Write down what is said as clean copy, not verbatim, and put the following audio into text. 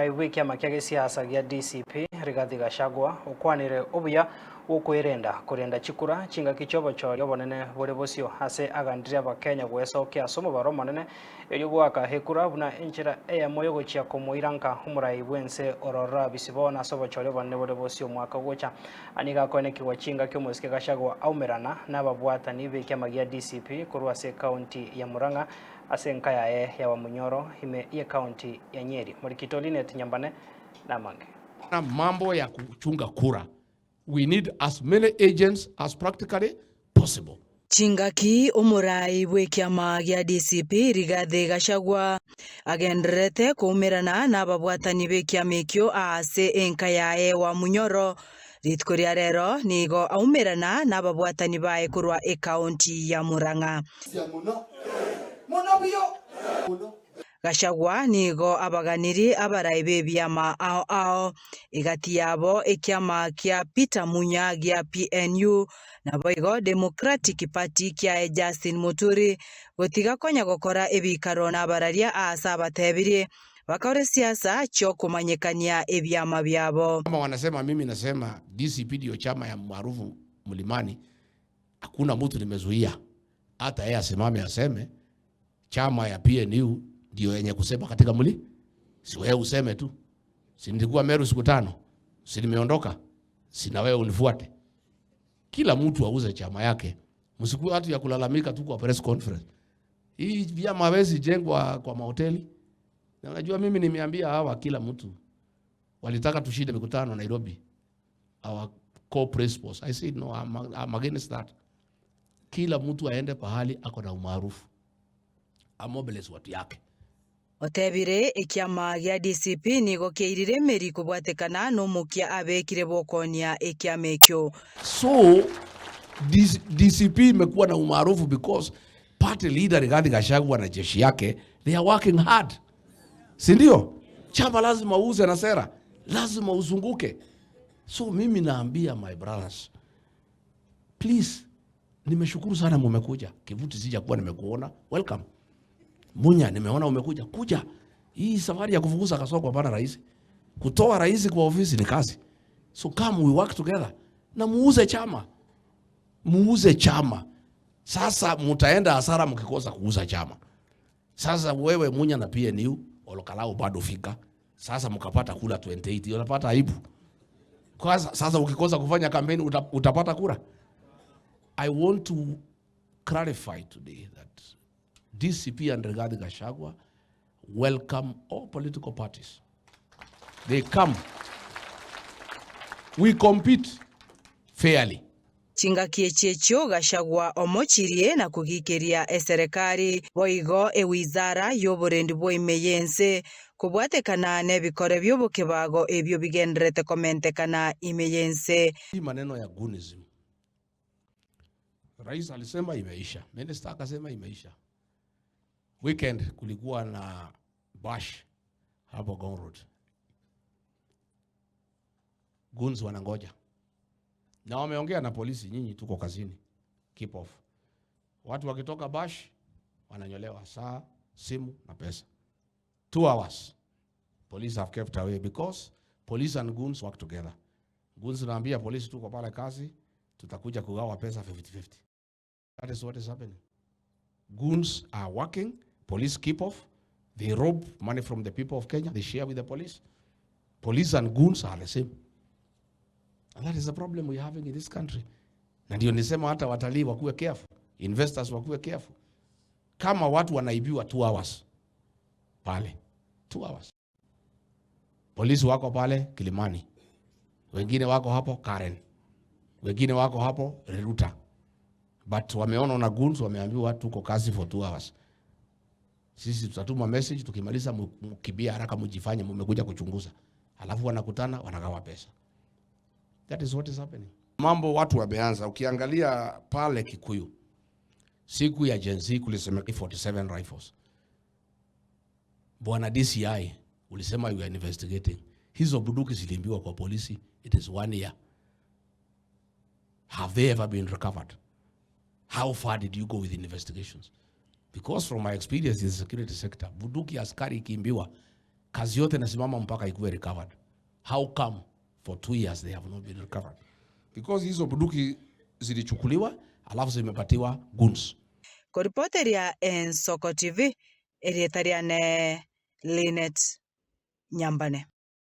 Omorai bw'ekiama kia gesiasa gia DCP Rigathi Gachagua okwanire obuya gokwerenda korenda chikura chingaki chiobochori obonene bore bosio ase agandire abakenya gwesokia ase omobaro omonene erio goaka ekura buna enchera eyemo yogochia komoiranka omorai bwense orora bisibo ase obochori obonene bore bosio omwaka ogocha. Nigo akoenekigwa chingaki omosike Gachagua aumerana na ababwatani b'ekiama gia DCP korwa ase ekaunti ya Murang'a ase enka yaye ya Wamunyoro ime y'ekaunti ya Nyeri. Morikito Linet Nyambane namange. Na mambo ya kuchunga kura, we need as many agents as practically possible. Chingaki omorai bw'ekiama gia DCP Rigathi Gachagua agendererete koumerana na ababwatani b'ekiama ekio ase enka yaye Wamunyoro. Rituko ria rero nigo aumerana na ababwatani baye korwa ekaunti ya Murang'a. Gachagua nigo abaganiri abarai b'ebiama ao ao egati yabo ekiama kia Peter Munya gia PNU naboigo Democratic Party kiaye Justin Muturi gotiga konya gokora ebikaro na abararia ase abatebirie bakore siasa chiokomanyekania ebiama byabo. Kama wanasema mimi nasema DCP ndio chama ya maarufu mlimani, hakuna mtu nimezuia hata yeye asimame aseme chama ya PNU ndio yenye kusema katika mli. Si wewe useme tu, si nilikuwa Meru siku 5, si nimeondoka, si na wewe unifuate. Kila mtu auze chama yake, msikuwe watu ya kulalamika tu kwa press conference. Hii vyama hawezi jengwa kwa mahoteli. Na unajua mimi nimeambia hawa kila mtu walitaka tushinde mikutano Nairobi, our core principles. I said no, I'm against that. Kila mtu aende pahali ako na umaarufu, amobilize watu yake. Otebire ekiama gia DCP nigo kiairire meri kobwatekana nomokia abekire bokonia ekiama ekio. So DCP imekuwa na umaarufu because party leader Rigathi Gachagua na jeshi yake, they are working hard, si ndio? Chama lazima uuze na sera, lazima uzunguke. So mimi naambia my brothers, please, nimeshukuru sana mumekuja. Kivuti sijakuwa nimekuona, welcome. Munya, nimeona umekuja, kuja. Hii safari ya kufukuza Kasongo hapana rahisi. Kutoa rais kwa ofisi ni kazi. So come we work together. Na muuze chama. Muuze chama. Sasa mutaenda hasara mkikosa kuuza chama. Sasa wewe Munya na PNU Olokalao bado fika. Sasa mkapata kura 28, unapata aibu. Kwa sasa ukikosa kufanya kampeni utapata kura. I want to clarify today that DCP and Rigathi Gachagua welcome all political parties. They come. We compete fairly. Chingaki echiechio Gachagua omochirie na kugikeria eserekari boigo ewizara y'oborendi bwa ime yense kobwatekana n'ebikore by'obokebago ebyo bigenderete komentekana ime yense. Hii maneno ya goonism, Rais alisema imeisha, minister akasema imeisha. Weekend kulikuwa na bash hapo Ngong Road. Goons wanangoja. Na wameongea na polisi, nyinyi tuko kazini. Keep off. Watu wakitoka bash wananyolewa saa, simu na pesa. 2 hours. Police have kept away because police and goons work together. Goons naambia polisi tuko pale kazi, tutakuja kugawa pesa 50-50. That is what is happening. Goons are working, police keep off, they rob money from the people of Kenya, they share with the police. Police and goons are the same. And that is the problem we are having in this country. Na ndio nisema hata watalii wakuwe careful, investors wakuwe careful. Kama watu wanaibiwa 2 hours pale, 2 hours. Polisi wako pale Kilimani, wengine wako hapo Karen, wengine wako hapo Riruta. But wameona na goons, wameambiwa tuko kazi for 2 hours. Sisi tutatuma message, tukimaliza mkimbia haraka, mjifanye mmekuja kuchunguza. Alafu wanakutana, wanagawa pesa. That is what is happening. Mambo watu wameanza, ukiangalia pale Kikuyu, siku ya Gen Z kulisema 47 rifles. Bwana DCI ulisema you are investigating. Hizo bunduki ziliibiwa kwa polisi, it is 1 year. Have they ever been recovered? How far did you go with investigations? Because from my experience in the security sector, bunduki askari ikiibiwa Kazi yote nasimama mpaka ikuwe recovered. How come for 2 years they have not been recovered? Because hizo bunduki zilichukuliwa alafu zimepatiwa goons. Koripoteria Ensoko TV, erieta riane Linet Nyambane.